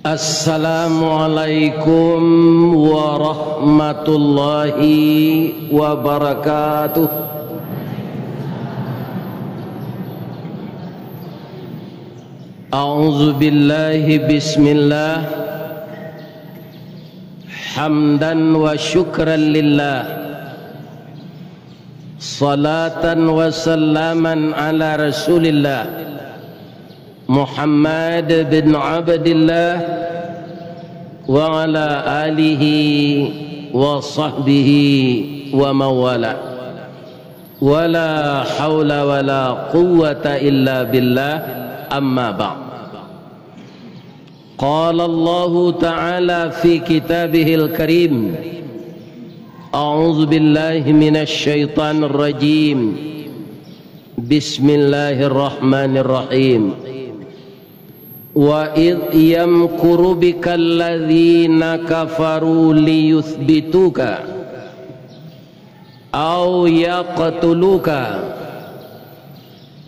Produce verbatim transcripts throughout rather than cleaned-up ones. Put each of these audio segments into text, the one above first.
Assalamualaikum warahmatullahi wabarakatuh. A'udzu billahi, bismillah. Hamdan wa syukran lillah. Salatan wa salaman ala Rasulillah. Muhammad bin Abdillah wa ala alihi wa sahbihi wa mawala. Wala haula wala quwwata illa billah, amma ba'd. Qala Allahu ta'ala fi kitabihil karim, a'udzu billahi minasy syaithanir rajim. Bismillahirrahmanirrahim. Wa idh yamkuru bikal ladzina kafaru liyutsbituka au yaqtuluka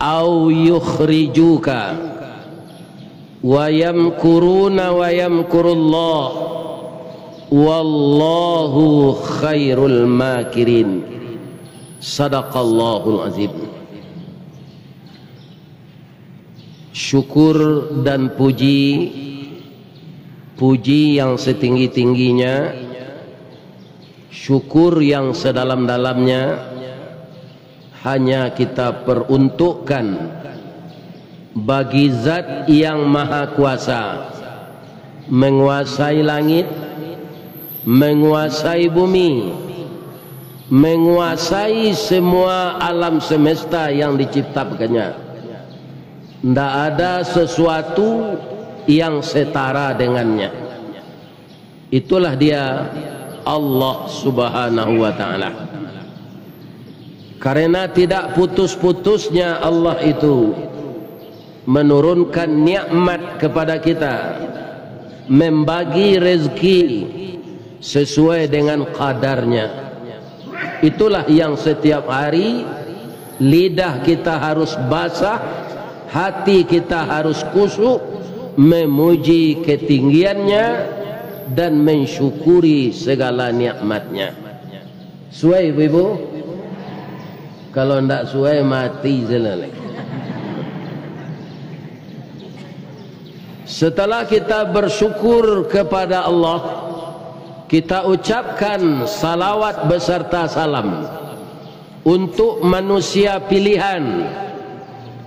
au yukhrijuka, wa yamkuruna wa yamkurullah, wallahu khairul makirin. Sadaqallahul azim. Syukur dan puji, puji yang setinggi-tingginya, syukur yang sedalam-dalamnya, hanya kita peruntukkan bagi Zat yang Maha Kuasa, menguasai langit, menguasai bumi, menguasai semua alam semesta yang diciptakannya. Ndak ada sesuatu yang setara dengannya. Itulah Dia, Allah Subhanahu wa Ta'ala. Karena tidak putus-putusnya Allah itu menurunkan nikmat kepada kita, membagi rezeki sesuai dengan kadarnya. Itulah yang setiap hari lidah kita harus basah, hati kita harus khusyuk memuji ketinggiannya dan mensyukuri segala nikmatnya. Suai, Ibu-ibu? Kalau ndak suai, mati salah lai. Setelah kita bersyukur kepada Allah, kita ucapkan salawat beserta salam untuk manusia pilihan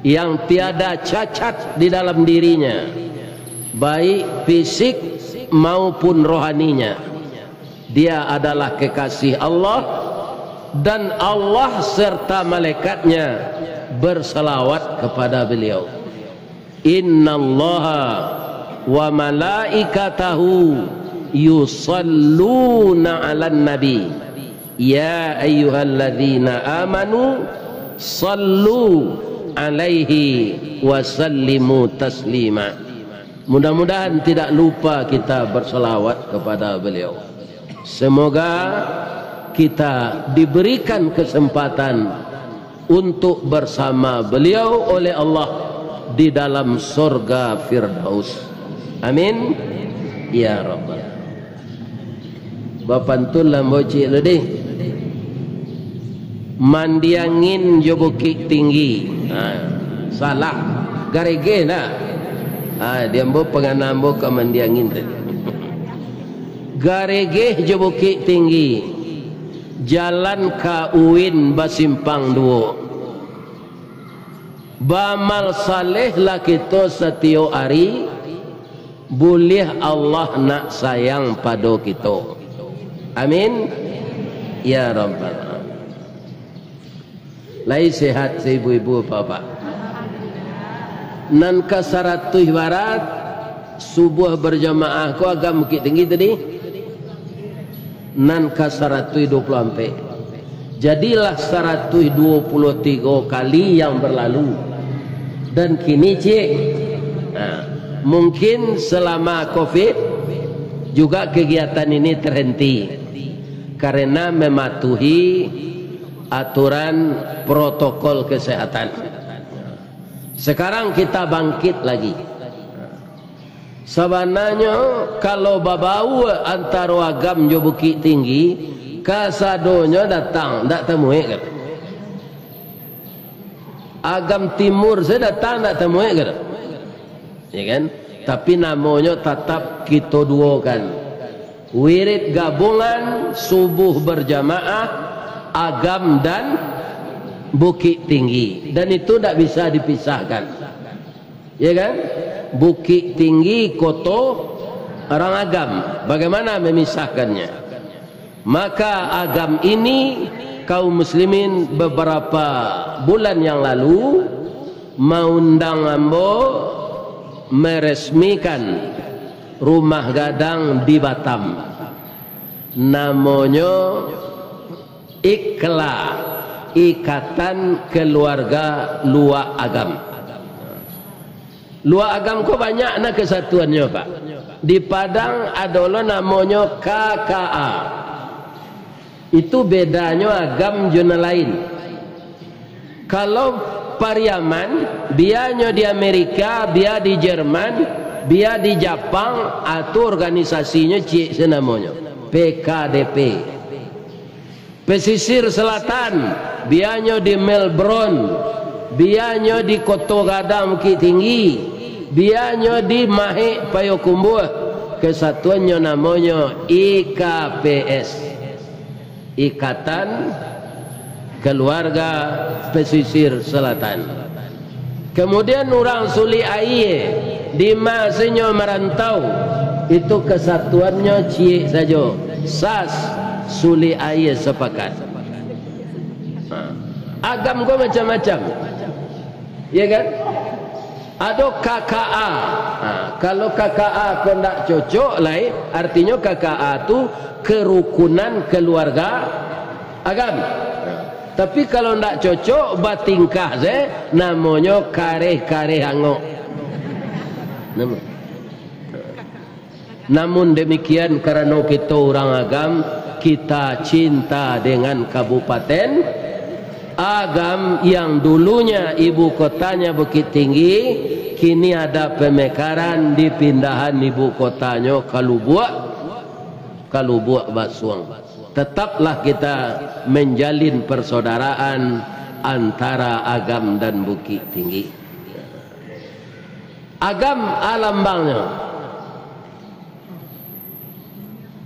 yang tiada cacat di dalam dirinya, baik fisik maupun rohaninya. Dia adalah kekasih Allah, dan Allah serta malaikatnya bersalawat kepada beliau. Innallaha wa malaikatahu yusalluna 'alan nabi. Ya ayyuhalladzina amanu sallu 'alaihi wa sallimu taslima. Mudah-mudahan tidak lupa kita bersalawat kepada beliau. Semoga kita diberikan kesempatan untuk bersama beliau oleh Allah di dalam sorga Firdaus. Amin. Ya Rabbal. Bapantun lah bocik lo deh. Mandi angin jo Bukik Tinggi. Ha, salah. Garegeh nah. Ha, di ambo pangana ambo ka Mandi Angin tadi. Garegeh jo Bukik Tinggi. Jalan ka UIN basimpang duo. Baamal saleh lah kito satiyok ari, buliah Allah nak sayang pado kito. Amin. Ya Rabbal Alamin. Lai sehat ibu-ibu, bapak? Nan ka saratuih barat, subuah berjamaah ko agak Bukik Tinggi tadi? Nan ka saratuih duo puluah ampek. Jadilah saratuih duo puluah tigo kali yang berlalu. Dan kini, ciek, nah, mungkin selama covid juga kegiatan ini terhenti karena mematuhi aturan protokol kesehatan. Sekarang kita bangkit lagi. Sabananyo, kalau babaua antaro Agam jo Bukik Tinggi, kasadonyo datang, ndak tamuek, kan? Agam Timur sajo datang, ndak tamuek, kan? Ya kan? Tapi namonyo tatap kito duokan. Wirid gabungan subuh berjamaah, Agam dan Bukik Tinggi. Dan itu ndak bisa dipisahkan. Ya kan? Bukik Tinggi koto orang Agam. Bagaimana memisahkannya? Maka Agam ini, kaum muslimin, beberapa bulan yang lalu maundang ambo meresmikan rumah gadang di Batam. Namonyo IKLA, Ikatan Keluarga Luak Agam. Luak Agam ko banyak nah kesatuannyo, Pak. Di Padang ado lo namonyo K K A. Itu bedanyo Agam jo nan lain. Kalau Pariaman, bianyo di Amerika, bia di Jerman, bia di Japang, a tu organisasinyo ciek se namonyo, P K D P. Pesisir Selatan, bianyo di Melbourne, bianyo di Koto Gadang Bukik Tinggi, bianyo di Mahek Payokumbuah, kesatuannyo namonyo I K P S, Ikatan Keluarga Pesisir Selatan. Kemudian urang Sulik Aie, di ma se nyo marantau, itu kesatuannyo ciek sajo, S A S Sulik Aie Sepakat. Ha. Agam ko macam-macam. Ya kan? Ado K K A. Ha, kalau K K A ko ndak cocok lai, artinyo K K A tu kerukunan keluarga Agam. Tapi kalau ndak cocok, batingkah se, namonyo kareh-kareh angok. Namo. Namun demikian, karano kito urang Agam, kita cinta dengan Kabupaten Agam yang dulunya ibu kotanya Bukittinggi, kini ada pemekaran, dipindahan ibu kotanyo ka Lubuak, ka Lubuak Basuang. Tetaplah kita menjalin persaudaraan antara Agam dan Bukittinggi. Agam a lambangnyo.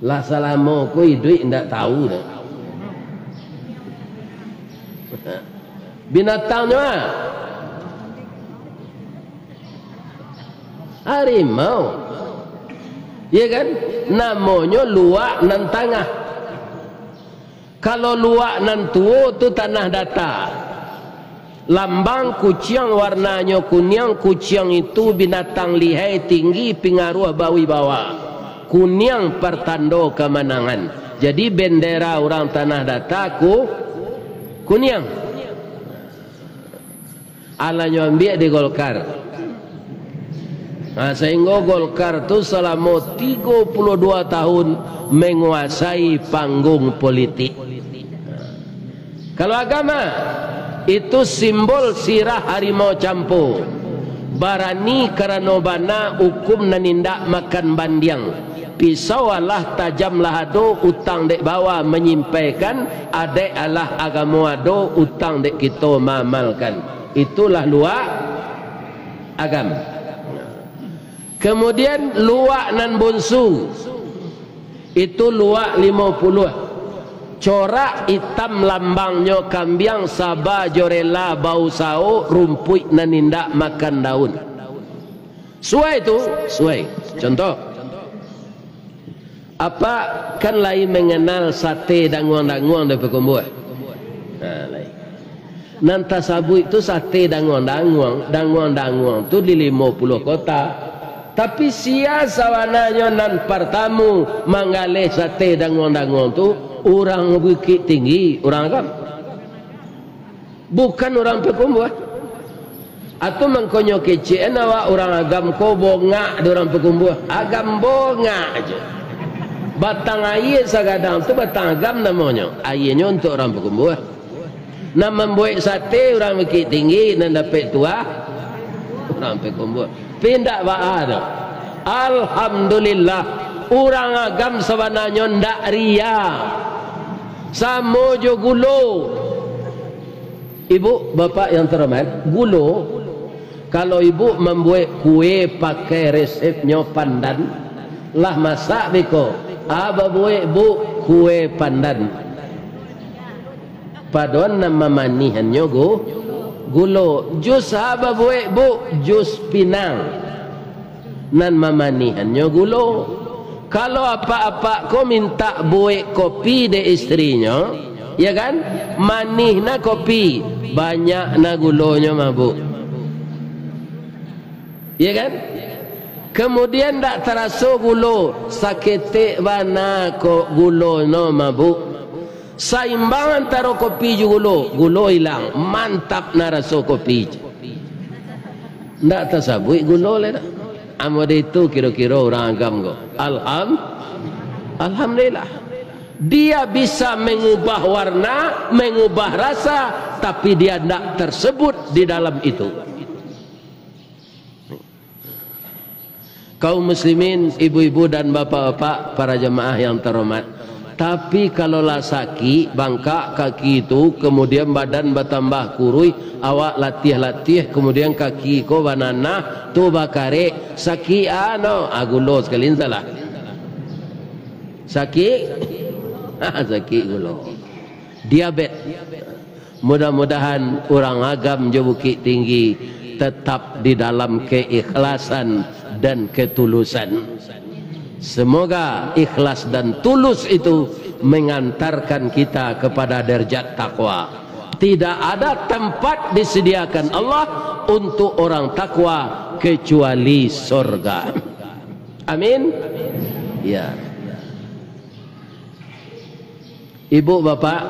Lah salamo ko iduik ndak tahu doh. Binatangnyo a? Harimau. Iya kan? Namonyo Luak Nan Tangah. Kalau Luak Nan Tuo tu tanah data. Lambang kuciang warnanyo kuniang, kuciang itu binatang lihai, tinggi, pingaruah, bawibawa. Kuniang partando kamanangan. Jadi bendera urang tanah data ku-, kuniang. Alah nyo ambiak di Golkar. Nah, sahinggo Golkar tu salamo tigo puluah dua tahun manguasai panggung politik. Kalau Agam, itu simbol sirah harimau campo. Barani karano bana, ukum nan indak makan bandiang. Pisau alah tajam lah ado, utang dek bawa manyimpaikan, adaik alah agamo ado, utang dek kito maamalkan. Itulah Luak Agam. Kemudian Luak Nan Bunsu, itu Luak Limo Puluah. Corak itam lambangnyo kambiang, saba jo rela bausao, rumpuik nan indak makan daun. Suai tu, suai. Contoh, apak kan lai manganal sate danguang-danguang di Pakumbuah? Nah, lai. Nan tasabuik tu sate danguang-danguang, danguang-danguang tu di Limo Puluah Kota. Tapi sia sabananyo nan partamo manggaleh sate danguang-danguang tu? Urang Bukittinggi, urang Agam. Bukan urang Pakumbuah. Atau mangkonyo kecek an awak, urang Agam ko bongak di urang Pakumbuah. Agam bongak aja. Batang aia sagadang tu batang Agam namonyo. Aianyo untuak urang Pakumbuah. Nan mambuek sate urang Bukittinggi, nan dapek tuah urang Pakumbuah. Pindak baa tu. Alhamdulillah, urang Agam sabananyo ndak ria, samo jo gulo. Ibu, bapak yang terhormat, gulo, kalau ibu mambuek kue pakai resepnyo pandan, lah masak beko, a babuek, Bu, kue pandan. Padoan nan mamanihannyo gu-, gulo. Jus ha babuek, Bu? Jus pinang. Nan mamanihannyo gulo. Kalau apak-apak ko mintak buek kopi dek istrinyo, ya kan? Manih na kopi, banyak na gulonyo, mabuk. Ya kan? Kemudian ndak taraso gulo, saketek bana ko gulo no, mabuk. Saimbang antaro kopi jo gulo, gulo ilang, mantap na raso kopi. Ndak tasabuik gulo lai dah. Amun itu kiro-kiro urang Agam ko. Alham-, Alhamdulillah. Dia bisa mengubah warna, mengubah rasa, tapi dia ndak tersebut di dalam itu. Kaum muslimin, ibu-ibu dan bapak-bapak, para jamaah yang terhormat. Tapi kalau lah sakik, bangkak kaki tu, kemudian badan batambah kuruih, awak latiah-latiah, kemudian kaki ko bananah, tu bakarek, sakik ano, ah, gulo sakali salah. Sakik? Sakik gulo. Diabet. Mudah-mudahan urang Agam jo Bukittinggi tetap di dalam keikhlasan dan ketulusan. Semoga ikhlas dan tulus itu mengantarkan kita kepada derajat takwa. Tidak ada tempat disediakan Allah untuk orang takwa kecuali sorga. Amin. Ya. Ibu bapak,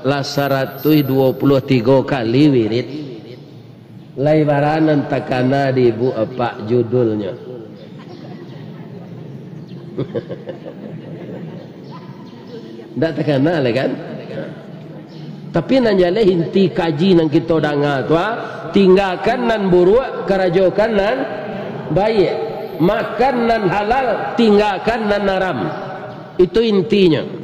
lah saratuih duo puluah tigo kali wirid. Lai bara nan takana di ibu apak judulnyo? Ndak takana lai kan? Tapi nan jaleh inti kaji nan kito danga tu, ah, tinggakan nan buruak, karajokan nan baiak. Makan nan halal, tinggakan nan haram. Itu intinyo.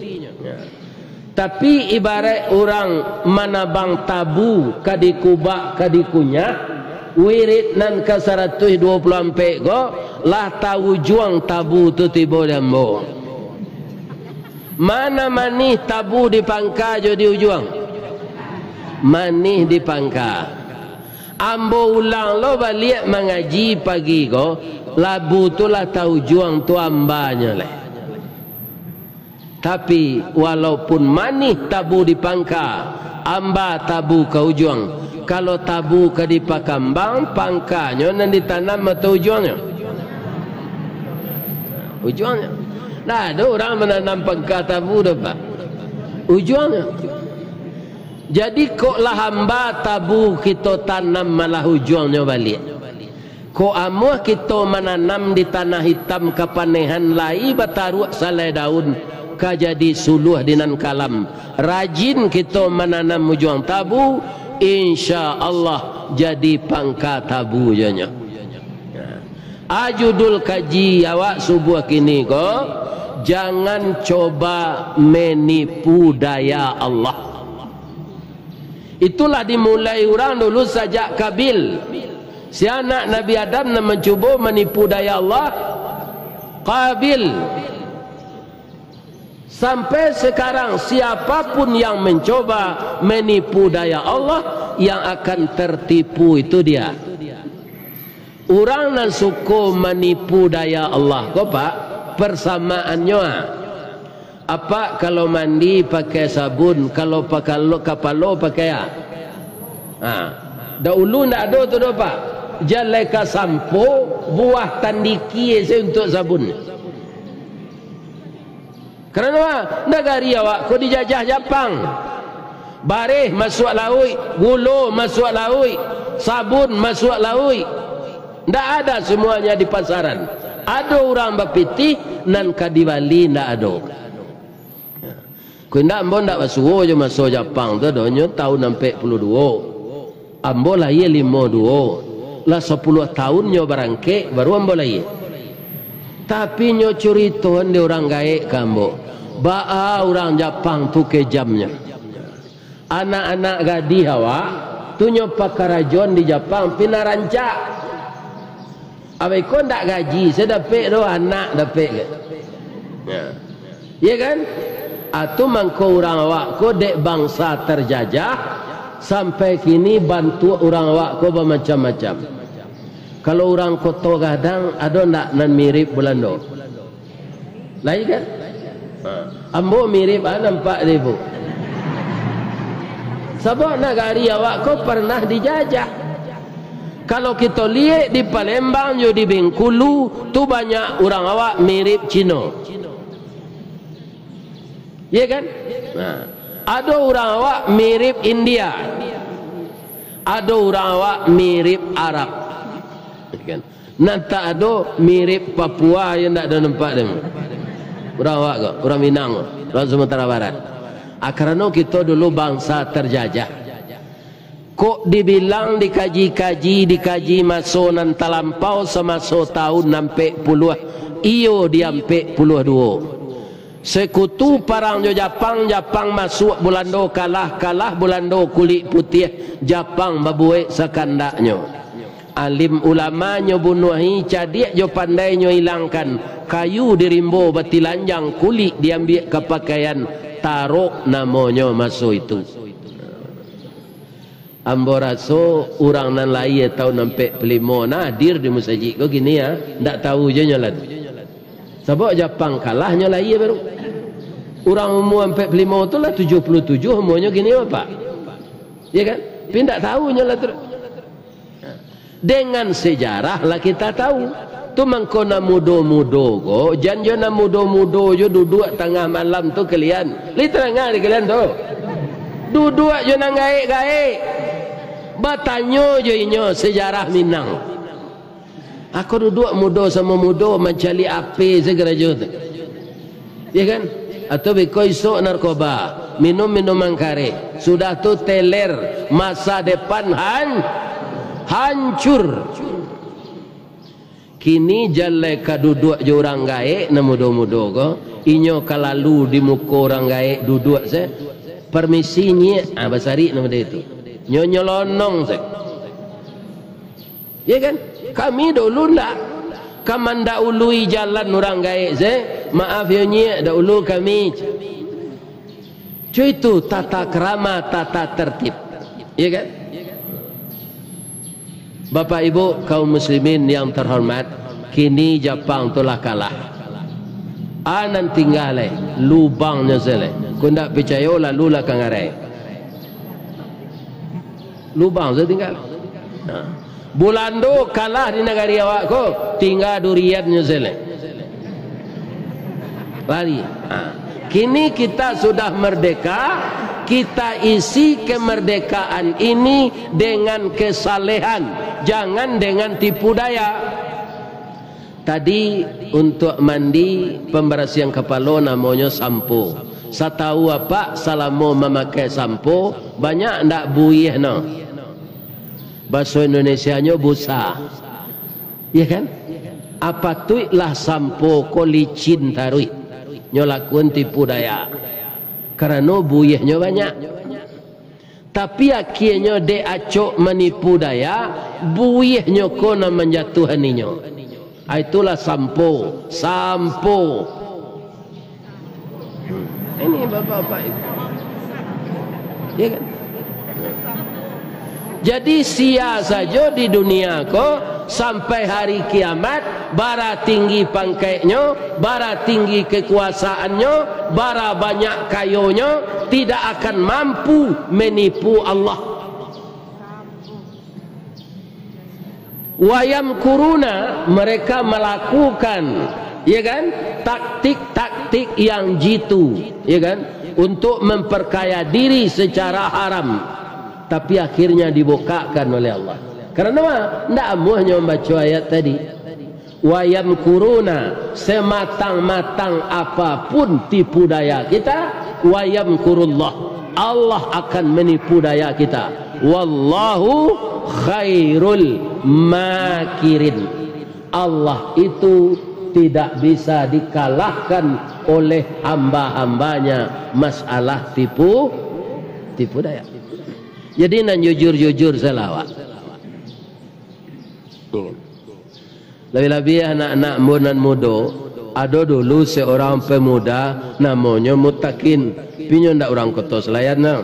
Tapi, ibarat urang manabang tabu ka dikubak, ka dikunyah, wirid nan ka saratuih duo puluah ampek ko, lah taujuang tabu tu tibo di ambo. Mana manih tabu di pangka jo di ujuang? Manih di pangka. Ambo ulang lo baliak mangaji pagi ko, labu tu lah taujuang tu ambanyo lai. Tapi, walaupun manih tabu di pangka, amba tabu ka ujuang. Kalau tabu ka di pakambang, pangkanyo nan ditanam atau ujuangnyo? Ujuangnyo. Ndak ado urang mananam pangka tabu doh, Pak. Ujuangnyo. Jadi, kok lah amba tabu kito tanam malah ujuangnyo baliak. Kok amuah kito mananam di tanah itam kapanehan lai bataruak salai daun, ka jadi suluah di nan kalam. Rajin kito mananam ujuang tabu, insya Allah jadi pangka tabu jonyo. A judul kaji awak subuah kini ko, jangan coba menipu daya Allah. Itulah dimulai urang dulu sajak Kabil, si anak Nabi Adam nan mancubo manipu daya Allah, Kabil. Sampai sekarang, siapapun yang mencoba menipu daya Allah, yang akan tertipu itu dia. Urang nan suko manipu daya Allah ko, Pak, persamaannyo, ah. Apak kalau mandi pakai sabun, kalau pakalo-, kapalo pakai, ah. Ha. Dahulu ndak ado tu doh, Pak. Jalai ka sampo, buah tandiki se untuak sabun. Karano, ah, nagari awak ko dijajah Japang. Bareh masuak lauik, gulo masuak lauik, sabun masuak lauik. Ndak ada semuanya di pasaran. Ado urang bapitih, nan ka dibali ndak ado. Ko indak, ambo ndak basuo jo maso Japang tu, adonyo tahun ampek puluah duo. Ambo lahia limo duo. Lah sapuluah tahunnyo barangkek, baru ambo lahia. Tapi nyo curitoan di urang gaek ka ambo. Baa urang Japang tu kejamnyo. Anak-anak gadih awak, tu nyo pakarajoan di Japang, pina rancak. Abih ko ndak gaji, sa dapek do, anak dapek ka. Ya. Ya kan? Atu mangko urang awak ko dek bangsa terjajah, sampai kini bantuak urang awak ko bamacam-macam. Kalau urang Koto Gadang, ado ndak nan mirip Bulando? Lai kan? Ha. Ambo mirip ah nampak dek ibu. Sabab nagari awak ko pernah dijajah. Kalau kito liek di Palembang jo di Bengkulu, tu banyak urang awak mirip Cino. Iya kan? Nah, ado urang awak mirip India. Ado urang awak mirip Arab. Iya kan? Nan tak ado mirip Papua, yo ndak ado nampak dek ambo. Urang awak ko, urang Minang ko, urang Sumatera Barat. Ah, karano kito dulu bangsa terjajah. Kok dibilang dikaji-kaji, dikaji maso nan talampau samaso taun ampek puluah, iyo di ampek puluah duo. Sekutu parang jo Japang, Japang masuak Bulando kalah, kalah Bulando kulik putiah, Japang babuek sakandaknyo. Alim ulama nyo bunuahi, cadiak jo pandai nyo ilangkan, kayu di rimbo batilanjang, kulik diambiak ka pakaian, tarok namonyo maso itu. Ambo raso urang nan lahia taun ampek puluah limo nan hadir di musajik ko kini, ah, ndak tahu juo nyo lah tu. Sabab Japang kalah nyo lahia baru. Urang umua ampek puluah limo tu lah tujuah puluah tujuah umuanyo kini, Bapak. Ya kan? Tapi ndak tahu nyo lah tu. Dengan sejarah lah kita tahu. Tu mangko nan mudo-mudo ko, jan jo nan mudo-mudo jo duduak tangah malam tu kalian. Lai tadanga dek kalian tu. Duduak jo nan gaek-gaek. Batanyo jo inyo sejarah Minang. Ako duduak mudo samo mudo mancaliak ape se karajo tu. Ya kan? Atau beko isok narkoba, minum minuman kareh, sudah tu teler, masa depan han-, hancur. Kini jan lai ka duduak jo urang gaek nan mudo-mudo ko, inyo ka lalu di muko urang gaek duduak se, "Permisi, Nyiak." Ah, basarik namo dek tu. Nyo nyelonong se. Ya kan? Kami dulu ndak ka mandahului jalan urang gaek se, "Maaf yo Nyiak, dahulu kami." Cuy itu tata krama, tata tertib. Ya kan? Bapak Ibu kaum muslimin yang terhormat, kini Japang tu lah kalah. A nan tingga lai, lubangnyo se lai. Ko ndak picayo, lalulah ka ngarai. Lubang se tingga. Nah. Bulando kalah di nagari awak ko, tingga duriannyo se lai. Lari. Ha. Kini kita sudah merdeka, kita isi kemerdekaan ini dengan kesalehan, jangan dengan tipu daya. Tadi, untuak mandi, pambarasiahan kapalo namonyo sampo. Satau Apak, salamo mamakai sampo, banyak ndak buih no? Baso Indonesianyo busa. Ya kan? Apatuiklah sampo ko licin taruih. Nyo lakuan tipu daya. Karano buihnyo banyak. Tapi, akienyo dek acok manipu daya, buihnyo ko nan manjatuahan inyo. Ah, itulah sampo, sampo. Hmm. Ini bapak-bapak itu. Ya kan? Jadi, sia sajo di dunia ko, sampai hari kiamat, bara tinggi pangkaiknyo, bara tinggi kekuasaannyo, bara banyak kayonyo, tidak akan mampu menipu Allah. Wayamkuruna, mereka melakukan, ya kan, taktik-taktik yang jitu, ya kan, untuk memperkaya diri secara haram, tapi akhirnya dibukakkan oleh Allah. Karena ndak amuahnyo mambaco ayat tadi. Wayamkuruna, sematang-matang apapun tipu daya kita, wayamkurullah, Allah akan menipu daya kita. Wallahu khairul makirin. Allah itu tidak bisa dikalahkan oleh hamba-hambanya masalah tipu, tipu daya. Jadi, nan jujur-jujur salah awak. Labiah-labiah anak-anak ambo nan mudo, ado dulu seorang pemuda namonyo Mutakin. Pinyo ndak urang Koto Salayan nah.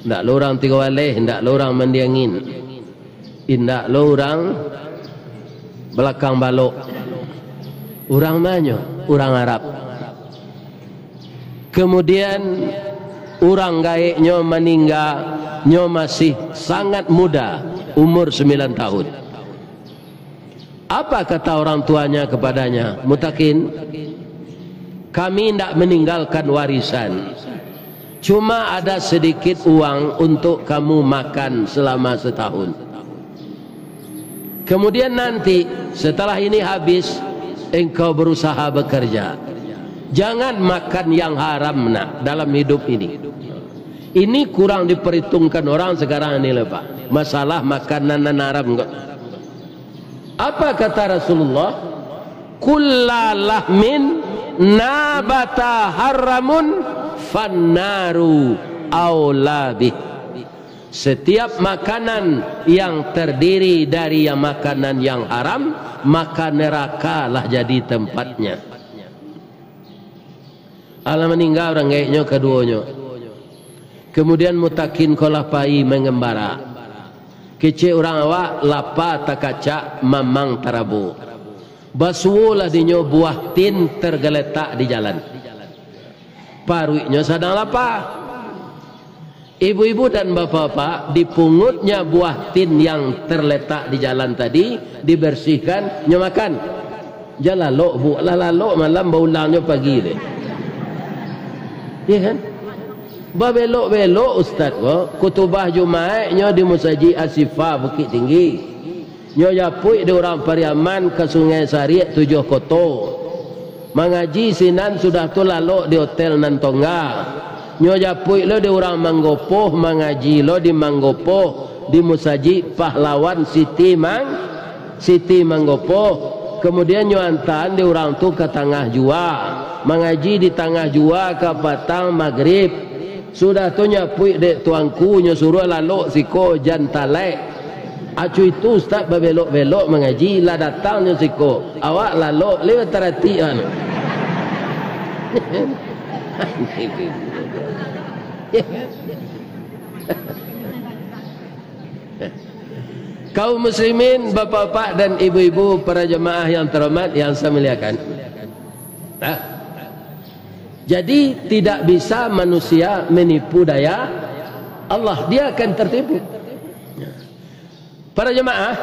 Ndak lo urang Tigo Baleh, ndak lo urang Mandiangin. Indak lo urang Balakang Balok. Urang manyo? Urang Arab. Kemudian, urang gaeknyo maningga, nyo masih sangat muda, umur sembilan tahun. Apa kata orang tuanya kepadanya, "Mutakin, kami indak meninggalkan warisan. Cuma ada sedikit uang untuk kamu makan selama setahun. Kemudian nanti, setelah ini habis, engkau berusaha bekerja. Jangan makan yang haram nak dalam hidup ini." Ini kurang diperhitungkan orang sekarang ini lah, Pak. Masalah makanan nan haram ko. Apa kata Rasulullah? "Kulla lahmin nabata haramun fannaru aula bih." Setiap makanan yang terdiri dari yang makanan yang haram, maka nerakalah jadi tempatnya. Alah maningga urang gaeknyo kaduonyo. Kemudian Mutakin ko lah pai mangambara. Kecek urang awak, lapa takacak, mamang tarabo. Basuwolah dinyo buah tin tergeletak di jalan. Paruiknyo sadang lapa. Ibu-ibu dan bapak-bapak, dipungutnya buah tin yang terletak di jalan tadi, dibersihkan, nyo makan. Jan lalok, Bu, lah lalok malam, baulangnyo pagi deh. Iya kan? Babelok-belok ustaz ko, kutubah Jumaiknyo di Musajik Ashifa Bukittinggi. Nyo japuik dek urang Pariaman ka Sungai Sarik Tujuah Koto. Mangaji sinan sudah tu lalok di hotel nan tongga. Nyo japuik lo dek urang Manggopoh, mangaji lo di Manggopoh, di Musajik Pahlawan Siti Mang-, Siti Manggopoh. Kemudian nyo antaan dek urang tu ka Tangah Jua. Mangaji di Tangah Jua ka patang magrib. Sudah tu nyapuik dek tuanku, nyo suruah lalok siko jan talaik. Acu itu ustaz babelok-belok mangaji, lah datang nyo siko. Awak lalok, lewat taratik anu. Kaum muslimin, bapak-bapak dan ibu-ibu, para jamaah yang terhormat, yang saya muliakan. Nah, jadi, tidak bisa manusia menipu daya Allah, dia akan tertipu. Para jemaah,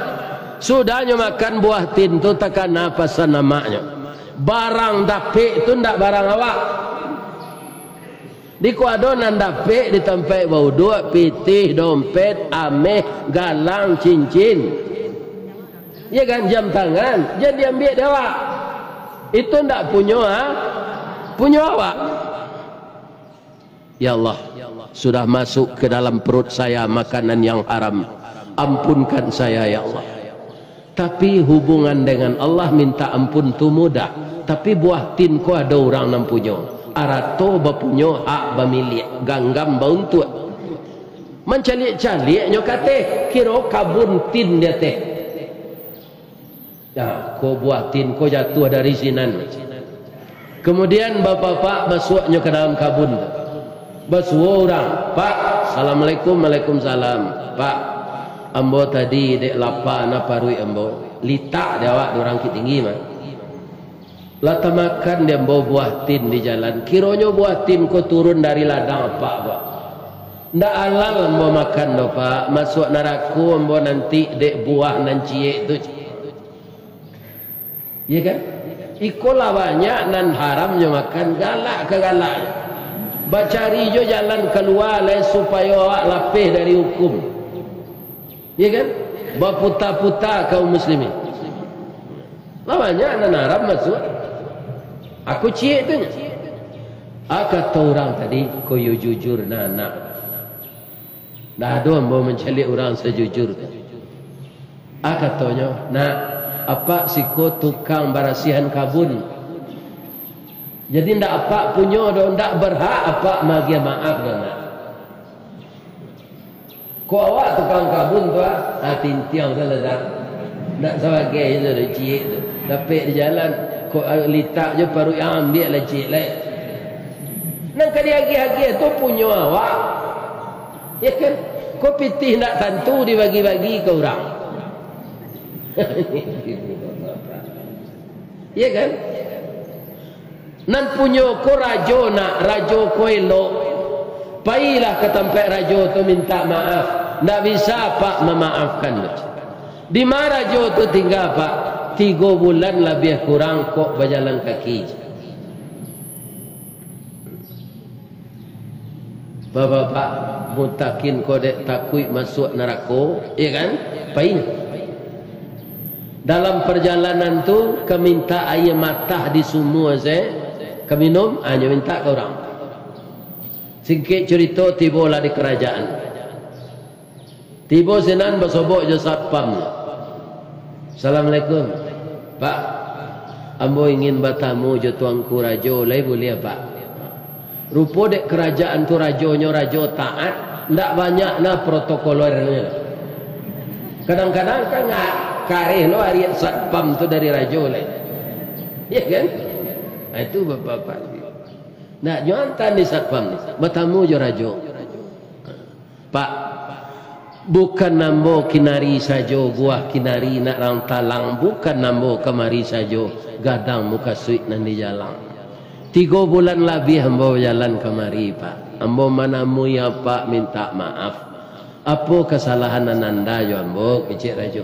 sudah nyo makan buah tin tu, takana pasan amaknyo. Barang dapek tu ndak barang awak. Di ko ado nan dapek di tampek bauduak, pitih, dompet, ameh, galang, cincin. Ya kan, jam tangan, jan diambiak dek awak. Itu ndak punyo, ha? Punyo awak. Ya Allah, sudah masuk ke dalam perut saya makanan yang haram. Ampunkan saya, ya Allah. Tapi hubungan dengan Allah minta ampun tu mudah. Tapi buah tin ko ado urang nan punyo. Arato bapunyo, hak bamiliak, ganggam bauntuak. Mancaliak-caliak nyo ka ateh, kiro kabun tin di ateh. Nah, ko buah tin ko jatuah dari sinan. Kemudian bapak-bapak masuaknyo ka dalam kabun tu. Basuo urang, "Pak, assalamualaikum." "Waalaikumsalam." "Pak, ambo tadi dek lapa na paruik ambo." Litak dek awak dek urang Bukittinggi mah. Lah tamakan dek ambo buah tin di jalan. Kironyo buah tin ko turun dari ladang apak, Pak. Ndak halal ambo makan doh, Pak. Masuak narako ambo nanti dek buah nan ciek tu. Iya kan? Iko lah banyak nan haram nyo makan, galak ka galak. Bacari jo jalan kalua lai supayo awak lapeh dari hukum. Iya kan? Baputa-puta kaum muslimin. Lah banyak nan haram masuak. Aku ciek tu nyo. Ah, kato urang tadi, ko yo jujur nah, nak. Ndak ado ambo mancaliak urang sajujur tu. Ah, katonyo, "Nak, Apak siko tukang barasiahan kabun. Jadi ndak apak punyo doh, ndak berhak apak maagiah maaf doh nak. Kok awak tukang kabun tu ah, ah tintiang tu lah dah. Ndak sabagai tu dah ciek tu. Dapek di jalan, kok litak jo paruik, ambiak lah ciek lai. Nan ka diagiah-agiah tu punyo awak. Ya kan? Kok pitih ndak tantu dibagi-bagi ka urang. Ya kan? Nan punyo ko rajo nak, rajo ko elok. Pailah ka tampek rajo tu mintak maaf. Ndak bisa apak mamaafkan. Dima rajo tu tingga, Pak? Tigo bulan labiah kurang kok bajalan kaki. Bapak-bapak, mutakin ko dek takuik masuak narako, ya kan? Pai. Dalam parjalanan tu, ka mintak aia matah di sumua se, ka minum, hanyo mintak ka urang. Singkek curito, tibolah di karajaan. Tibo sinan basobok jo satpam. "Assalamualaikum. Pak, ambo ingin batamu jo tuanku rajo, lai buliah, Pak?" Rupo dek karajaan tu rajonyo rajo taat, ndak banyak nah protokolernyo. Kadang-kadang kan nga-, kareh lo ariak satpam tu dari rajo lai. Ya kan? Nah, itu bapak-bapak. Ndak nyo antan di satpam ni, batamu jo rajo. "Pak, bukan ambo kinari sajo, buah kinari nak rang talang, bukan ambo kamari sajo, gadang mukasuik nan di jalang. Tigo bulan labiah ambo bajalan kamari, Pak. Ambo manamui apak mintak maaf. Apo kasalahan nan anda jo ambo?" kecek rajo.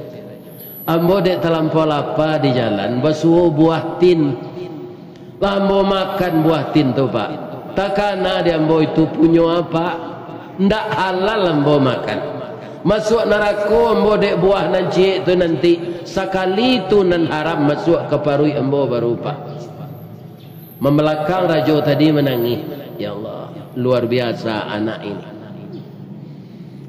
"Ambo dek talampau lapa di jalan, basuo buah tin. Lah ambo makan buah tin tu, Pak. Takana di ambo itu punyo apak. Ndak halal ambo makan. Masuak narako ambo dek buah nan ciek tu nanti. Sakali tu nan haram masuak ka paruik ambo baru, Pak." Mambalakang rajo tadi manangih. Ya Allah, luar biasa anak ini.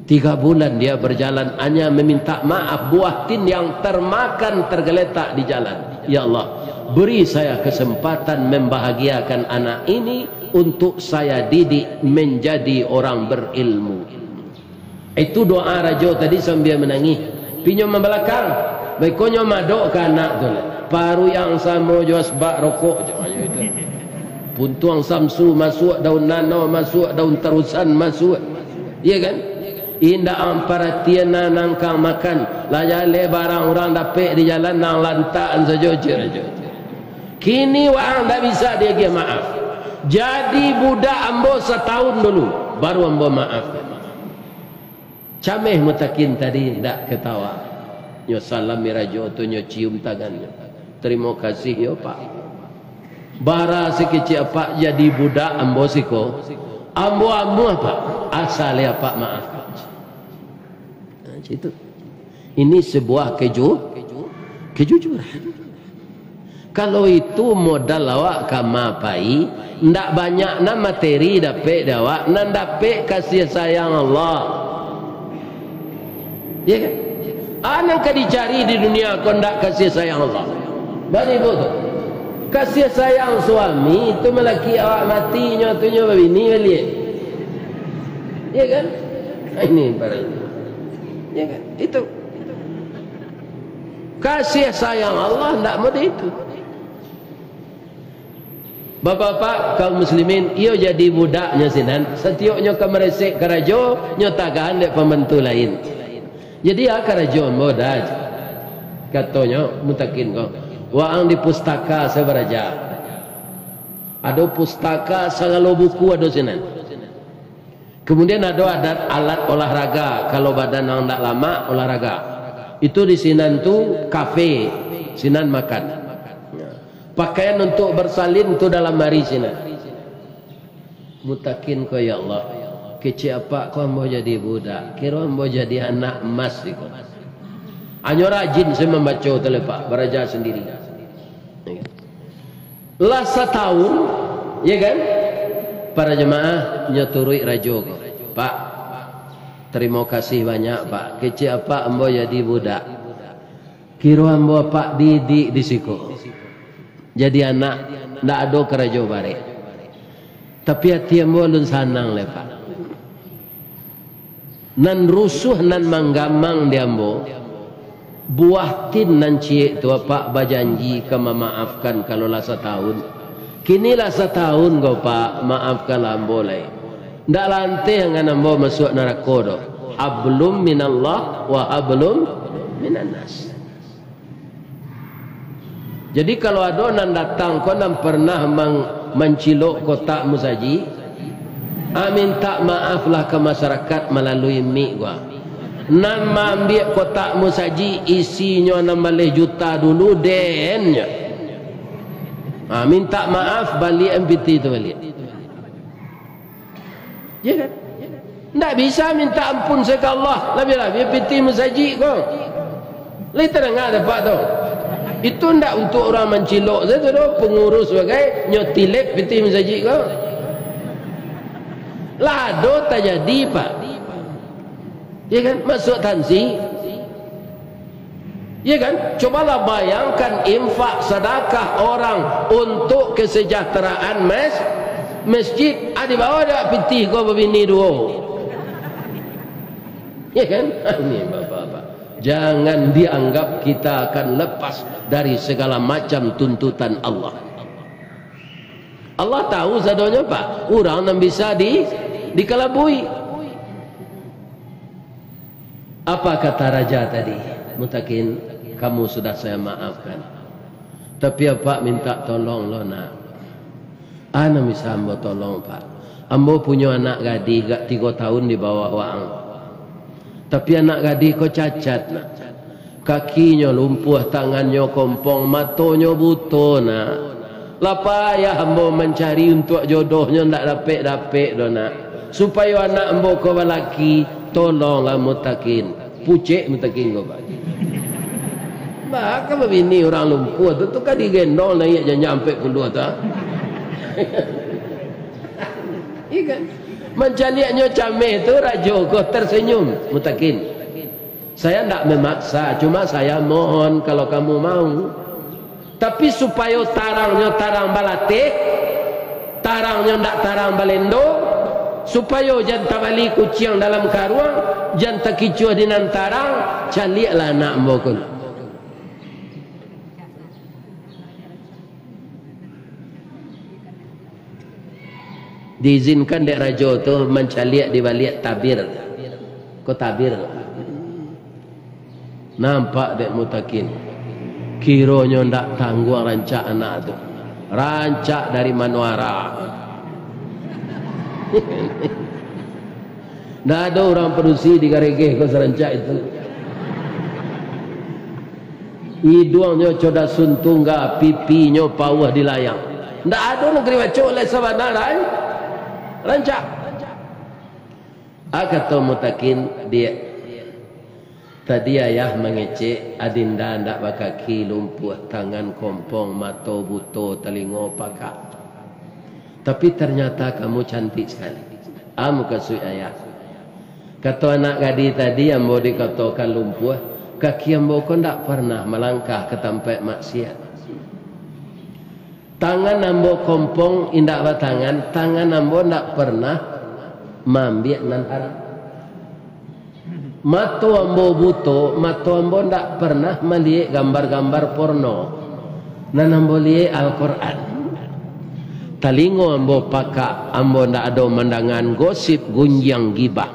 Tiga bulan dia berjalan, hanya meminta maaf, buah tin yang termakan tergeletak di jalan. Ya Allah, beri saya kesempatan membahagiakan anak ini untuk saya didik menjadi orang berilmu. Itu doa rajo tadi sambia manangih. Pinyo mambalakang, baikonyo madok ka anak tu lah. Paruik yang samo jo asbak rokok, caknyo itu. Puntuang samsu masuak, daun nano masuak, daun tarusan masuak. Iya kan? Indak ang paratian nan angkang makan, lah jaleh barang urang dapek di jalan, nang lantakan sajo, cek rajo. Kini waang ndak bisa diagiah maaf. Jadi budak ambo satahun dulu, baru ambo maafkan. Cameh mutakin tadi ndak katawa. Nyo salami rajo tu, nyo cium tangannyo. "Tarimo kasih yo, Pak. Bara sakecek apak jadi budak ambo siko, ambo amuah, Pak. Asa lai apak maafkan." Nah, situ. Ini sebuah keju-, kejujuran. Kalau itu modal awak ka ma pai, ndak banyak nan materi dapek di awak, nan dapek kasih sayang Allah. Ya kan? A nan ka dicari di dunia ko ndak kasih sayang Allah. Bari ibu tu. Kasih sayang suami tu malaki awak mati, nyo tu nyo babini baliak. Ya kan? Ini para ibu. Ya kan? Itu. Kasih sayang Allah ndak model itu. Bapak-bapak, kaum muslimin, iyo jadi budaknyo sinan, satiok nyo ka maresek karajo, nyo tagahan dek pambantu lain. Jadi, ah, karajo ambo dah, katonyo mutakin ko, waang di pustaka sabaraja. Ado pustaka, sagalo buku ado sinan. Kemudian ado adat alat olahraga, kalau badan ang ndak lamak, olahraga. Itu di sinan tu kafe, sinan makan. Pakaian untuk bersalin tu dalam mari sinan. Mutakin ko, "Ya Allah, kecek apak ko ambo jadi budak, kiro ambo jadi anak emas iko." Hanyo rajin se mambaco tu lai, Pak, baraja sandiri. Lah satahun, ya kan? Para jamaah nyo turuik rajo ko. "Pak, tarimo kasih banyak, Pak. Kecek apak ambo jadi budak. Kiro ambo apak didik di siko. Jadi anak, ndak ado karajo barek. Tapi ati ambo alun sanang lai, Pak. Nan rusuah, nan manggamang di ambo, buah tin nan ciek tu, apak bajanji ka mamaafkan kalau lah satahun. Kini lah satahun ko, Pak, maafkanlah ambo lai. Ndak lanteh angan ambo masuak narako doh. Hablum minallah wa hablum minannas. Jadi, kalau ado nan datang ko, nan pernah mang-, mancilok kotak musajik, ah, mintak maaflah ka masyarakat malalui mik ko. Nan maambiak kotak musajik isinyo anam baleh juta dulu, den, nyo. Ah, mintak maaf, baliak pitih tu baliak. Ya kan? Ndak bisa minta ampun se ka Allah, labiah-labiah pitih musajik ko. Lai tadanga dek apak tu. Itu ndak untuak urang mancilok sajo tu doh, pangurus bagai nyo tilek pitih musajik ko. Lah ado tajadi, Pak. Ya kan? Masuak tansi. Ya kan? Cobalah bayangkan infak sadakah orang untuk kesejahteraan mas-, masjid. Ah, dibawa dek pitih ko babini duo. Ya kan? Ini bapak-bapak. Jangan dianggap kita akan lepas dari segala macam tuntutan Allah. Allah tahu sadonyo, Pak. Urang nan bisa di-, dikalabui. Apa kata raja tadi? "Mutakin, kamu sudah saya maafkan. Tapi apak minta tolong lo, nak. Ana bisa ambo tolong, Pak. Ambo punyo anak gadih gak tigo tahun di bawah waang. Tapi anak gadih ko cacat, nak. Kakinyo lumpuah, tangannyo kompong, matonyo buto, nak. Lah payah ambo mancari untuak jodohnyo, ndak dapek-dapek doh, nak. Supayo anak ambo ko balaki, tolonglah Mutakin." Pucek Mutakin ko, Pak. Baa ka babini urang lumpuah tu, tu ka digendong naiak janjang ampek puluah tu, ah. Iya kan? Mancaliaknyo cameh tu, rajo ko tersenyum. "Mutakin, saya ndak memaksa, cuma saya mohon kalau kamu mau. Tapi supayo tarangnyo tarang balateh, tarangnyo ndak tarang balendo, supayo jan tabali kuciang dalam karuang, jan takicuah di nan tarang, caliaklah anak ambo ko." Diizinkan dek rajo tu mancaliak di baliak tabir. Ko tabir. Nampak dek Mutakin. Kironyo ndak tangguang rancak anak tu. Rancak dari manuara. Ndak ado urang padusi di Garegeh ko sarancak itu. Iduangnyo codas suntungga, pipinyo pauah di layang. Ndak ado nagari bacok lai sabana lai. Rancak. Ah, kato Mutakin, "Diak, tadi ayah mangecek, adinda ndak bakaki, lumpuah, tangan kompong, mato buto, talingo pakak. Tapi ternyata kamu cantik sekali." Ah, mukasuik ayah. Kato anak gadih tadi, "Ambo dikatokan lumpuah, kaki ambo ko ndak pernah malangkah ka tampaik maksiat. Tangan ambo kompong indak batangan, tangan ambo ndak pernah maambiak nan haram. Mato ambo buto, mato ambo ndak pernah maliek gambar-gambar porno. Nan ambo liek Al-Quran. Talingo ambo pakak, ambo ndak ado mandangaan gosip, gunjiang, gibah.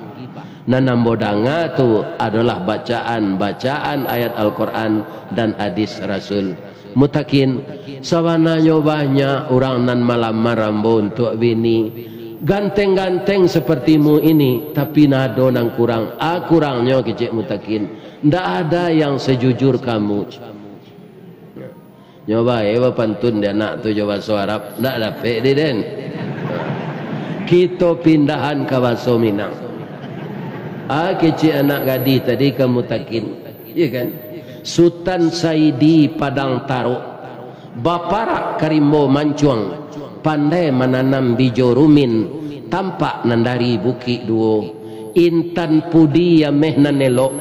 Nan ambo danga tu adolah bacaan-bacaan ayat Al-Quran dan hadis Rasul." Mutakin, sabananyo banyak urang nan malamar ambo untuak bini. Ganteng-ganteng sepertimu ini, tapi nan ado nan kurang. Ah, kurangnyo, kecek Mutakin. Ndak ada yang sejujur kamu. Nyo bae bapantun di anak tu jo baso Arab, ndak dapek di den. Kito pindahan ka baso Minang. Ah, kecek anak gadih tadi ka Mutakin. Iya kan? Sutan Saidi Padang Tarok, baparak ka rimbo mancuang, pandai mananam bijo rumin, tampak nan dari Bukik Duo. Intan pudi ameh nan elok,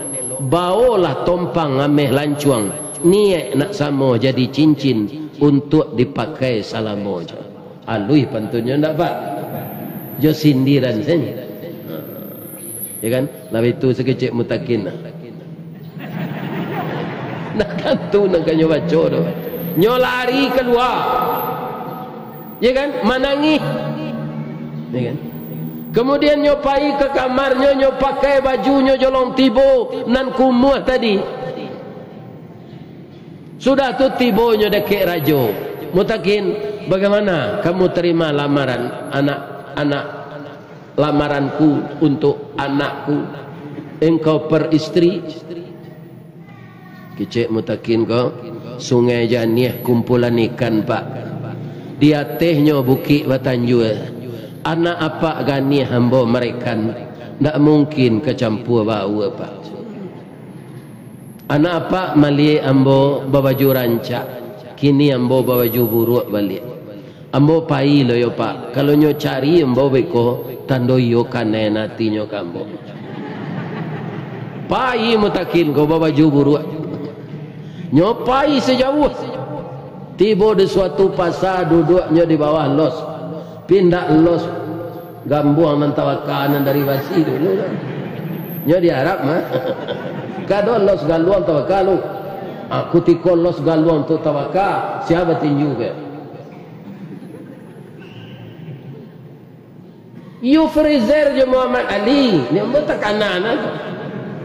baolah tompang ameh lancuang, Niaik nak samo jadi cincin untuak dipakai salamo jo. Aluih pantunnyo ndak, Pak? Jo sindiran sajo. Ya kan? Lalu itu sakecek mutakin lah. Nah, tantu nan ka nyo baco tu. Nyo lari kalua. Ya kan? Manangih. Ya kan? Kemudian nyo pai ka kamarnyo, nyo pakai bajunyo jolong tibo nan kumuah tadi. Sudah tu tibonyo dakek rajo. Mutakin, bagaimana kamu terima lamaran anak-anak, lamaranku untuk anakku? Engkau peristri? Kecek mutakin ko, Sungai Janiah kumpulan ikan, Pak. Di atehnyo bukik batanjua. Anak apak ganiah ambo marekan, ndak mungkin ka campua baua, Pak. Anak apak maliek ambo babaju rancak, kini ambo babaju buruak baliak. Ambo pai lo yo, Pak. Kalau nyo cari ambo beko, tando iyo kanai atinyo ka ambo. Pai mutakin ko babaju buruak. Nyo pai sajauah. Tibo di suatu pasa, duduaknyo di bawah los. Pindah los gambuang nan tabaka nan dari basi tu. Nyo di Arab mah. Kado los galuang tabaka lu. Ah, kutiko los galuang tu tabaka, sia batinju ko? Eufrizer jo Muhammad Ali, ni ambo takana nah tu.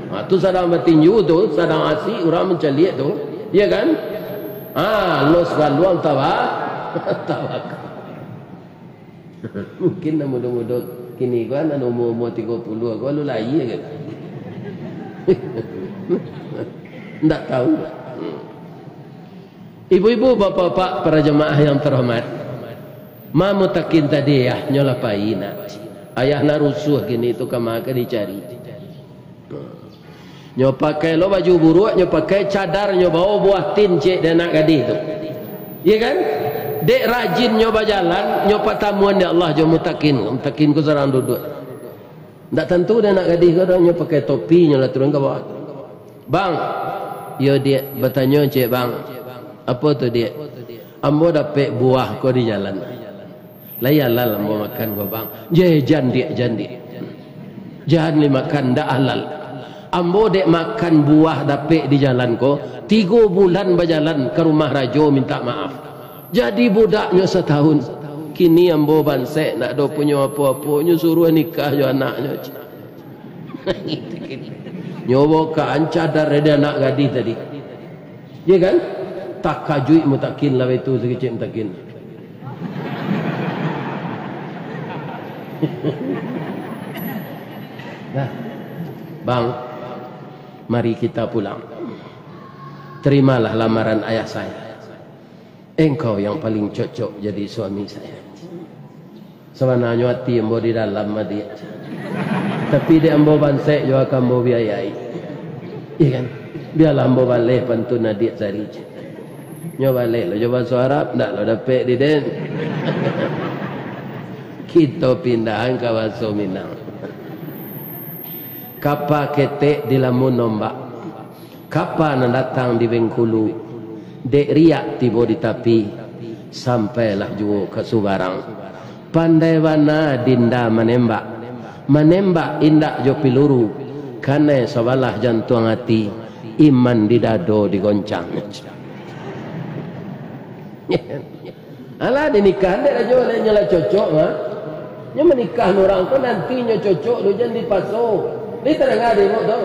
Ha, tu sadang batinju tu, sadang asik urang mancaliak tu, ya kan? Ha, los galuang tawa, tabaka. Mungkin nan mudo-mudo kini ko, nan umua-umua tigo puluah ko, lalu lahia kan? Ndak tahu. Ibu-ibu, bapak-bapak, para jamaah yang terhormat, ma mutakin tadi, ayahnyo lah pai nak. Ayah lah rusuah kini tu, kama ka dicari. Nyo pakai lo baju buruak, nyo pakai cadar, nyo bawa buah tin cek dek anak gadih tu. Iya kan? Dek rajin nyo bajalan, nyo patamuan dek Allah jo mutakin. Mutakin ko sadang duduak. Ndak tantu dek anak gadih ko doh, nyo pakai topi, nyo lah turun ka bawah. "Bang." "Iyo, Diak." "Batanyo cek, Bang." "Apo tu, Diak?" "Ambo dapek buah ko di jalan." "Lai alal ambo makan ko, Bang?" "Jeh, jan, Diak, jan, Diak. Jan dimakan, ndak alal. Ambo dek makan buah dapek di jalan ko, tigo bulan bajalan ka rumah rajo mintak maaf. Jadi budaknyo satahun. Kini ambo bansek, ndak ado punyo apo-apo, nyo suruah nikah jo anaknyo." Nyo bokaan cadar dari anak gadih tadi. Iya kan? Takajuik mutakin lah itu, sakecek mutakin. Nah, Bang, mari kita pulang. Terimalah lamaran ayah saya. Engkau yang paling cocok jadi suami saya. Sabananyo ati ambo di dalam, Adiak. Tapi dek ambo bansek jo ka ambo biayai. Iya kan? Bialah ambo baleh pantun Adiak sari. Nyo baleh lo jo baso Arab, ndak lo dapek di den. Kito pindahan ka baso Minang. Kapa ketek dilamun ombak. Kapa nan datang di Bengkulu, dek riak tibo di tapi, sampailah juo ka subarang. Pandai bana Dinda manembak, manembak indak jo piluru, kanai sabalah jantuang ati, iman di dado digoncang. Alah, dinikah dek rajo, dek nyo lah cocok, ha? Nyo manikah urang ko nanti nyo cocok tu, jan dipaso. Ni tadanga dek ibuk tu.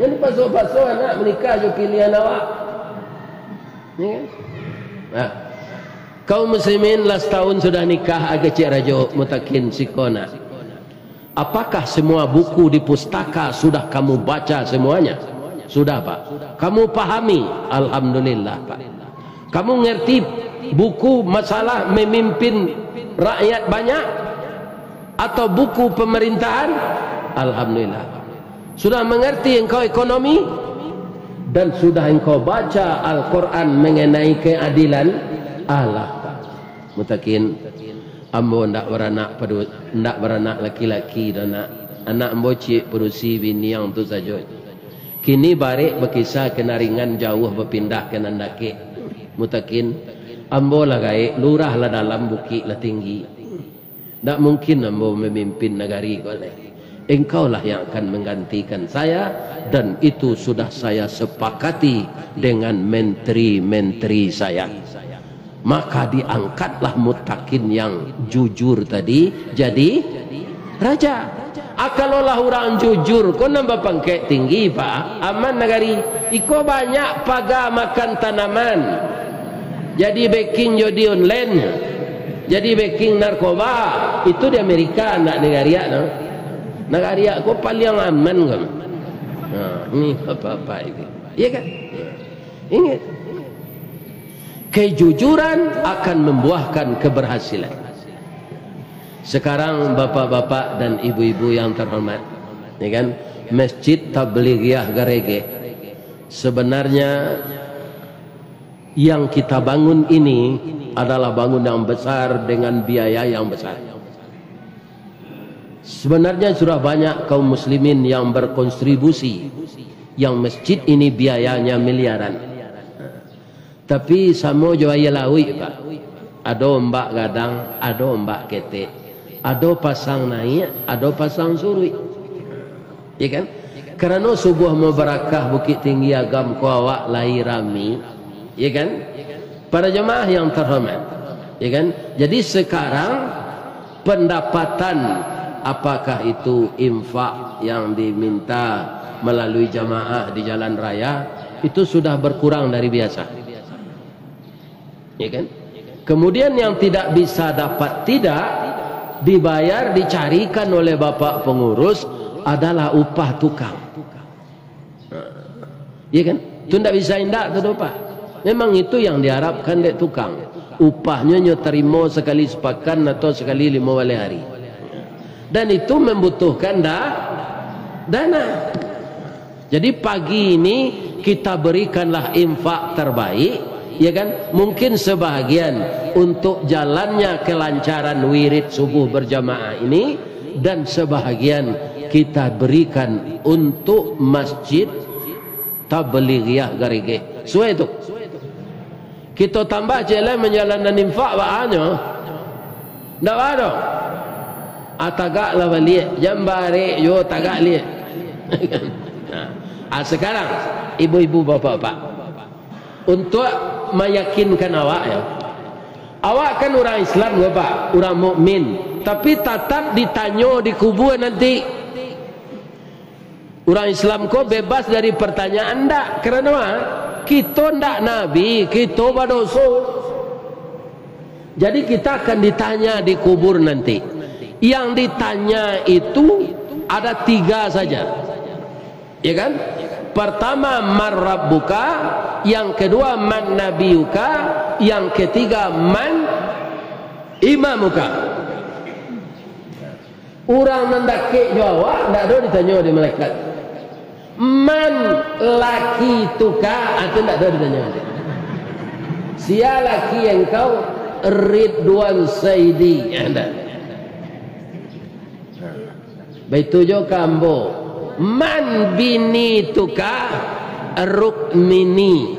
Jan dipaso-paso anak manikah jo pilihan awak. Ya kan? Nah. Kaum muslimin, lah satahun sudah nikah, agak cek rajo mutakin siko nak. Apakah semua buku di pustaka sudah kamu baca semuanya? Sudah, Pak. Kamu pahami? Alhamdulillah, Pak. Kamu ngerti buku masalah memimpin rakyat banyak atau buku pemerintahan? Alhamdulillah, Pak. Sudah mengerti engkau ekonomi? Dan sudah engkau baca Al-Quran mengenai keadilan? Alah, Pak. Mutakin, ambo ndak baranak padu-, ndak baranak laki-laki doh, nak. Anak ambo ciek padusi biniang tu sajo. Kini barek bakisa ka nan ringan, jauah bapindah ka nan dakek. Mutakin, ambo lah gaek, lurah lah dalam, bukik lah tinggi. Ndak mungkin ambo mamimpin nagari ko lai. Engkaulah yang akan manggantikan saya, dan itu sudah saya sapakati dengan menteri-menteri saya. Maka diangkatlah Mutakin yang jujur tadi jadi raja. Ah, kalau lah urang jujur ko nan bapangkek tinggi, Pak, aman nagari. Iko banyak paga makan tanaman. Jadi backing judi online, jadi backing narkoba, itu di Amerika, ndak di nagari awak tu. Nagari awak ko paliang aman ko. Nah, ni apa-apa itu. Iya kan? Ingat. Kejujuran akan membuahkan keberhasilan. Sekarang, bapak-bapak dan ibu-ibu yang terhormat, ya kan, Masjid Tablighiah Garegeh, sebenarnya yang kita bangun ini adalah bangun yang besar dengan biaya yang besar. Sebenarnya sudah banyak kaum muslimin yang berkontribusi, yang masjid ini biayanya miliaran. Tapi samo jo aia lauik, Pak. Ado ombak gadang, ado ombak ketek. Ado pasang naiak, ado pasang suruik. Ya kan? Karano subuah mubarakah Bukittinggi Agam ko awak lai rami. Ya kan? Para jamaah yang terhormat. Ya kan? Jadi sekarang pendapatan, apakah itu infak yang diminta melalui jamaah di jalan raya, itu sudah berkurang dari biasa. Ya kan? Kemudian yang tidak bisa dapat tidak dibayar, dicarikan oleh bapak pengurus adalah upah tukang. Ya kan? Tu ndak bisa indak tu doh, Pak. Memang itu yang diharapkan dek tukang. Upahnyo nyo tarimo sakali sapakan atau sakali limo baleh hari. Dan itu membutuhkan da-, dana. Jadi pagi ini kita berikanlah infak terbaik, ya kan? Mungkin sebahagian untuk jalannya kelancaran wirid subuh berjamaah ini, dan sebahagian kita berikan untuk Masjid Tablighiah Garegeh. Suai tu. Kito tambah ciek lai manjalankan infak, baa nyo? Ndak baa doh. Ah, tagaklah baliak, jan barek juo, tagak liak. Nah, ah, sekarang, ibu-ibu, bapak-bapak, untuk meyakinkan awak, ya. Awak kan urang Islam ko, Pak, urang mukmin, tapi tatap ditanyo di kubua nanti. Urang Islam ko bebas dari pertanyaan, ndak? Karano, ah, kito ndak nabi, kito badoso. Jadi kita akan ditanya di kubur nanti. Yang ditanya itu ada tiga saja. Ya kan? Pertama, "Man rabbuka?" Yang kedua, "Man nabiyuka?" Yang ketiga, "Man imamuka?" Urang nan dakek jo awak, ndak ado ditanyo dek malaikat. "Man lakituka?" Ah, tu ndak ado ditanyo. "Sia laki engkau?" "Ridwan Saidi." Ah, ndak. Baitu jo ka ambo. "Man binituka?" "Rukmini."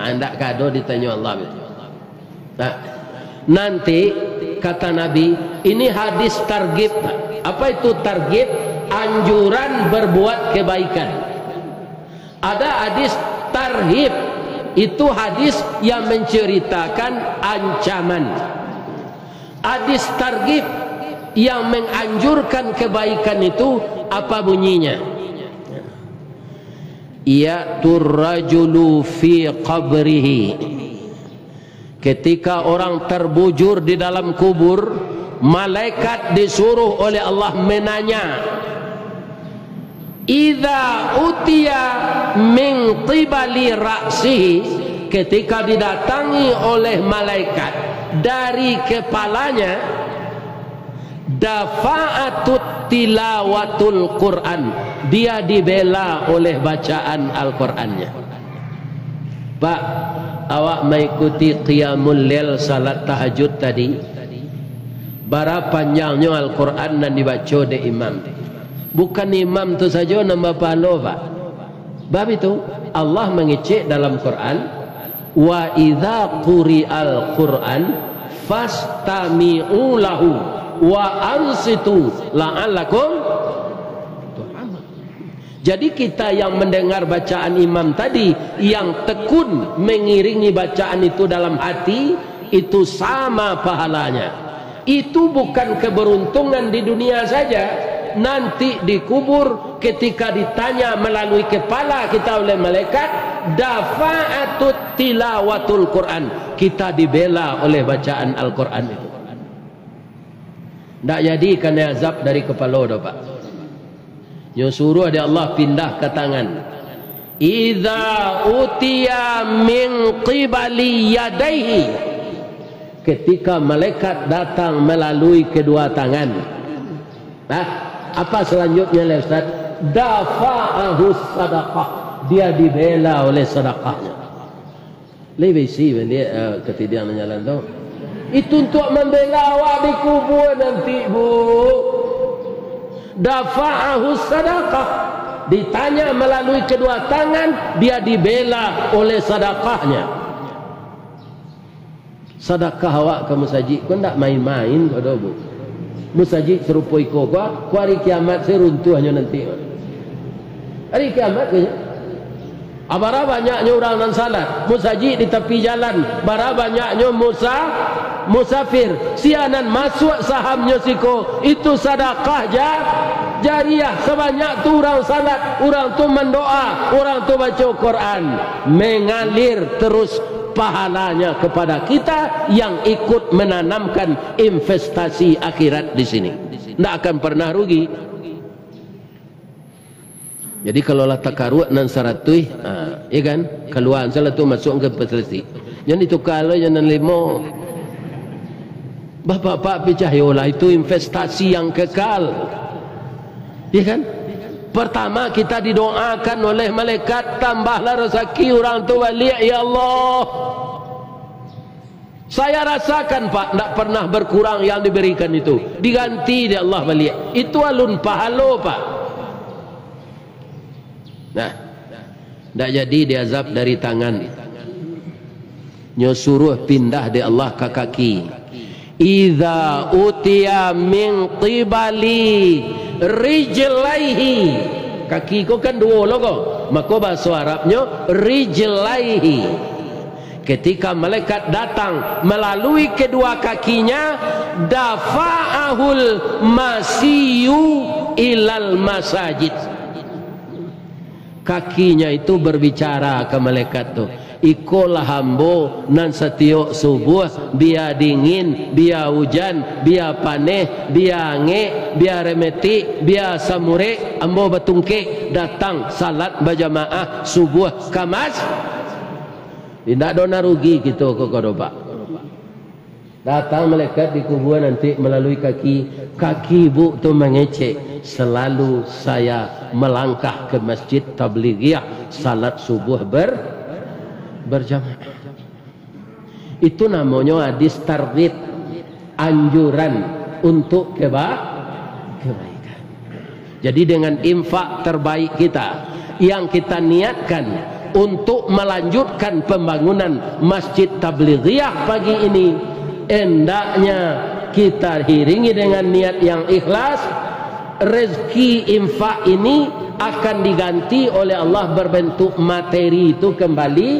Ah, ndak ka ado ditanyo Allah. Nah, nanti kata Nabi, ini hadis targhib. Apa itu targhib? Anjuran berbuat kebaikan. Ada hadis tarhib, itu hadis yang menceritakan ancaman. Hadis targhib yang menganjurkan kebaikan itu apa bunyinya? "Ya'tur rajulu fi qabrihi." Ketika orang terbujur di dalam kubur, malaikat disuruh oleh Allah menanya, "Idza utiya min qibali ra'sihi," ketika didatangi oleh malaikat dari kepalanya, "dafa'atut tilawatul Qur'an," dia dibela oleh bacaan Al-Qur'annya. Pak, awak maikuti qiyamul lail, salat tahajud tadi, bara panjangnyo Al-Qur'an nan dibaco dek imam? Bukan imam tu sajo nan bapahalo, Pak. Bab itu, Allah mangecek dalam Quran, "Wa idza quri'al Quran fastami'u lahu wa ansitu la'allakum turhamun." Jadi kita yang mendengar bacaan imam tadi, yang tekun mengiringi bacaan itu dalam hati, itu sama pahalanya. Itu bukan keberuntungan di dunia saja. Nanti di kubur, ketika ditanya melalui kepala kita oleh malaikat, "Dafa'atut tilawatul Quran." Kita dibela oleh bacaan Al-Quran itu. Ndak jadi kanai azab dari kepala doh, Pak. Nyo suruah dek Allah pindah ka tangan. "Idza utiya min qibali yadaihi." Ketika malaikat datang melalui kedua tangan. Nah, apa selanjutnya, lai Ustaz? "Dafa'ahu sadaqah." Dia dibela oleh sedekahnya. Lai baisi baliak, eh, katidiang nan jalan tu. Itu untuak mambela awak di kubua nanti, Bu. "Dafa'ahu sadaqah." Ditanya melalui kedua tangan, dia dibela oleh sadakahnya. Sadakah awak ka musajik ko ndak main-main ko doh, Bu. Musajik sarupo iko ko, ko ari kiamat se runtuahnyo nanti. Ari kiamat ko nyo. Ah, bara banyaknyo urang nan salat, musajik di tapi jalan, bara banyaknyo musa-, musafir, sia nan masuak sahamnyo siko, itu sadakah ja-, jariah, sabanyak tu urang salat, urang tu mandoa, urang tu baco Quran, mengalir terus pahalanya kepada kita yang ikut menanamkan investasi akhirat di sini. Ndak akan pernah rugi. Jadi, kalau lah takaruak nan saratuih, ha, ya kan? Kalua salah tu, masuak ka investasi. Jan ditukar lo, jan nan limo. Bapak-bapak, picayolah, itu investasi yang kekal. Ya kan? Pertama, kita didoakan oleh malaikat, "Tambahlah rezeki urang tu baliak, ya Allah." Saya rasakan, Pak, ndak pernah berkurang yang diberikan itu. Diganti dek Allah baliak. Itu alun pahalo, Pak. Nah, ndak jadi diazab dari tangan. Nyo suruah pindah dek Allah ka kaki. "Idza utiya min qibali rijlaihi." Kaki ko kan duo lo ko. Mako bahaso Arabnyo rijlaihi. Ketika malaikat datang melalui kedua kakinya, "Dafa'ahul masiyu ilal masajid." Kakinya itu berbicara ka malaikat tu, "Ikolah ambo nan satiok subuah, bia dingin, bia ujan, bia paneh, bia angek, bia remetik, bia samurek, ambo batungkek, datang salat bajamaah subuah ka mas-" Indak ado nan rugi kito ko, ko doh, Pak. Datang malaikat di kubua nanti melalui kaki. Kaki ibu tu mangecek, "Selalu saya melangkah ke Masjid Tablighiah, salat subuh ber-, berjamaah." Itu namonyo hadis targhib, anjuran untuk keba-, kebaikan. Jadi, dengan infak terbaik kita yang kita niatkan untuk melanjutkan pembangunan Masjid Tablighiah pagi ini, hendaknya kita iringi dengan niat yang ikhlas. Rezeki infak ini akan diganti oleh Allah berbentuk materi itu kembali,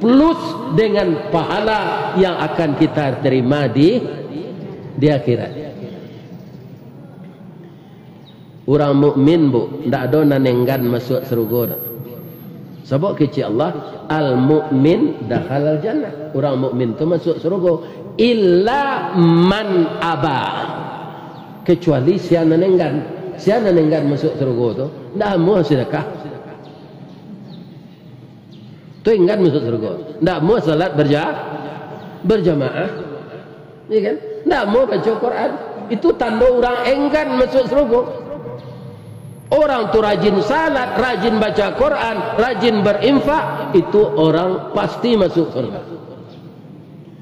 plus dengan pahala yang akan kita terima di, di akhirat. Urang mukmin, Bu, ndak ado nan enggan masuak sarugo doh. Sabab kecek Allah, "Al-mu'min dakhalal jannah." Urang mukmin tu masuak sarugo. "Illa man aba." Kecuali sia nan enggan. Sia nan enggan masuak sarugo tu, ndak amuah sedekah. Tu enggan masuak sarugo. Ndak amuah salat berja-, berjamaah. Ya kan? Ndak amuah baco Quran. Itu tando urang enggan masuak sarugo. Orang tu rajin salat, rajin baca Quran, rajin berinfak, itu orang pasti masuk surga.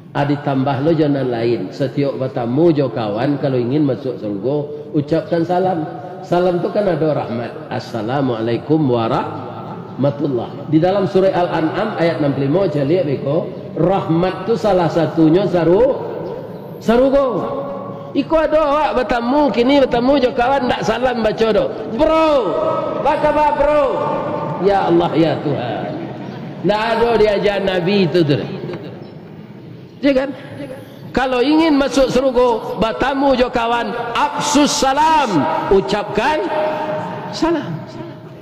Ah, ditambah lo jo nan lain. Satiok batamu jo kawan, kalau ingin masuk surga, ucapkan salam. Salam tu kan ado rahmat. "Assalamualaikum warah-," Rahmatullah. Di dalam surah Al-An'am ayat enam puluh lima, caliak beko, rahmat tu salah satunyo saru-, sarugo. Iko ado awak batamu, kini batamu jo kawan, ndak salam baco doh. "Bro, apa kabar, bro?" Ya Allah, ya Tuhan. Ndak ado diaja Nabi tu, tu. Ya kan? Kalau ingin masuk sarugo, batamu jo kawan, afsus salam, ucapkan salam.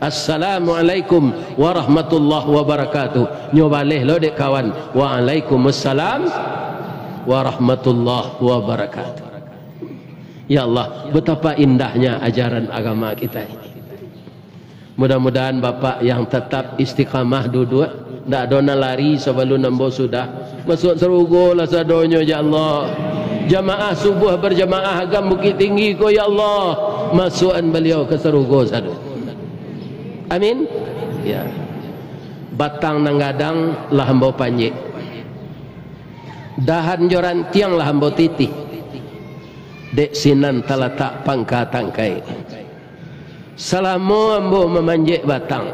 "Assalamualaikum warahmatullahi wabarakatuh." Nyo baleh lo dek kawan, "Waalaikumsalam warahmatullahi wabarakatuh." Ya Allah, betapa indahnya ajaran agama kita ini. Mudah-mudahan Bapak yang tatap istiqamah duduak, ndak ado nan lari sabalun ambo sudah. Masuak sarugo lah sadonyo, ya Allah. Jamaah subuh berjamaah Agam Bukittinggi ko, ya Allah, masuakan baliau ka sarugo sadonyo. Amin. Ya. Batang nan gadang lah ambo panjek. Dahan jo rantiang lah ambo titih. Dek sinan talatak pangka tangkai. Salamo ambo mamanjek batang,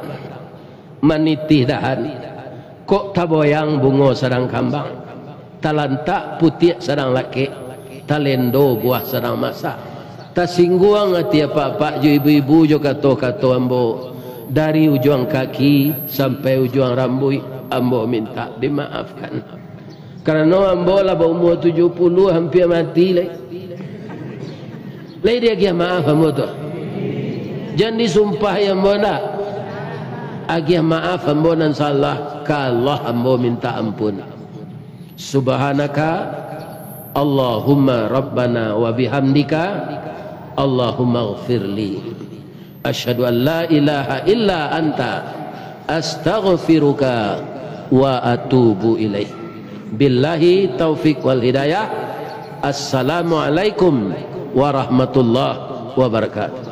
manitih dahan, kok taboyang bungo sadang kambang, talantak putiak sadang lakek, talendo buah sadang masak, tasingguang ati apak-apak jo ibu-ibu jo kato-kato ambo, dari ujuang kaki sampai ujuang rambuik, ambo mintak dimaafkan. Karano ambo lah baumua tujuah puluah, hampia mati lai. Lai diagiah maaf ambo tu? Jan disumpahi ambo ndak? Agiah maaf ambo nan salah, ka Allah ambo mintak ampun. Subhanaka Allahumma Rabbana wa bihamdika, Allahumma ghfirli. Asyhadu an la ilaha illa anta, astaghfiruka wa atubu ilaik. Billahi taufik wal hidayah. Assalamualaikum warahmatullahi wabarakatuh.